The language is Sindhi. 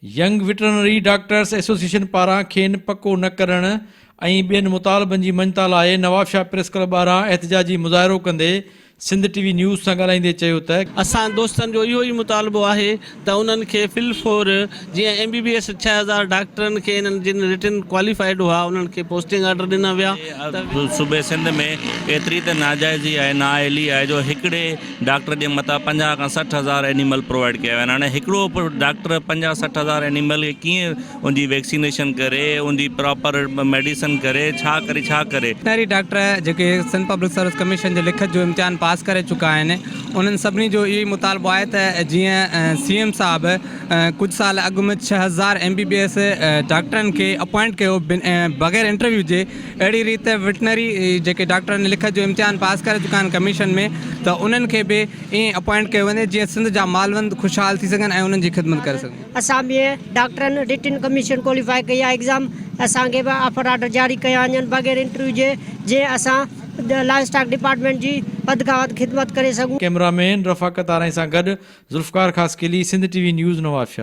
ينگ وٽرنري ڊاڪٽرس ايسوسيئيشن پاران کين پڪو نه ڪرڻ ۽ ٻين مطالبن جي مڃتا لاء نوابشاهه پريس ڪلب ٻاهران احتجاجي مظاهرو ڪندي سنڌ ٽي وي نيوز سان ڳالهائيندي چيو ته. اسان دوستن جو اهو ئي مطالبو آهي ته انهن کي في الفور جيئن ايم بي بي ايس 6000 ڊاڪٽرن کي انهن جن رٽن ڪواليفائيڊ هئا انهن کي پوسٽنگ آرڊر ڏنا ويا ته. صوبي سنڌ ۾ ايتري ته ناجائزي آهي نااهلي آهي جو هڪڙي ڊاڪٽر جي مٿان 50 کان 60 هزار اينيمل پرووائيڊ ڪيا ويا آهن هاڻي هڪڙو ڊاڪٽر 50 60 هزار اينيمل کي ڪيئن ان جي ويڪسينيشن ڪري ان جي پراپر ميڊيسن ڪري ڇا ڪري ڇا ڪري. وٽنري ڊاڪٽر جيڪي سنڌ پبلڪ سروس ڪميشن جي لکت جو امتحان پاس ڪري چڪا آهن انهن سڀني جو اهو ئي مطالبو آهي ته جيئن سي ايم صاحب ڪجهه سال اڳ ۾ 6000 ايم بي بي ايس ڊاڪٽرن کي اپوائنٽ ڪيو بغير انٽرويو جي اهڙي ريت وٽنري جيڪي ڊاڪٽرن لکت جو امتحان پاس ڪري چڪا آهن ڪميشن ۾ ته انهن کي به ائين اپوائنٽ ڪيو وڃي جيئن سنڌ جا مالوند خوشحال ٿي سگهن ۽ انهن جي خدمت ڪري سگهون. اسان به ڊاڪٽرن رٽن ڪميشن ڪواليفائي ڪئي آهي ايگزام اسان کي به آفر آرڊر جاري ڪيا وڃن بغير انٽرويو جي جيئن اسان لائيو اسٽاڪ ڊپارٽمينٽ جي وڌ کان وڌ خدمت ڪري سگهون. ڪئميرا مين رفاقت آرائين سان گڏ Zulfiqar Khaskheli, Sindh T V news, Nawabshah.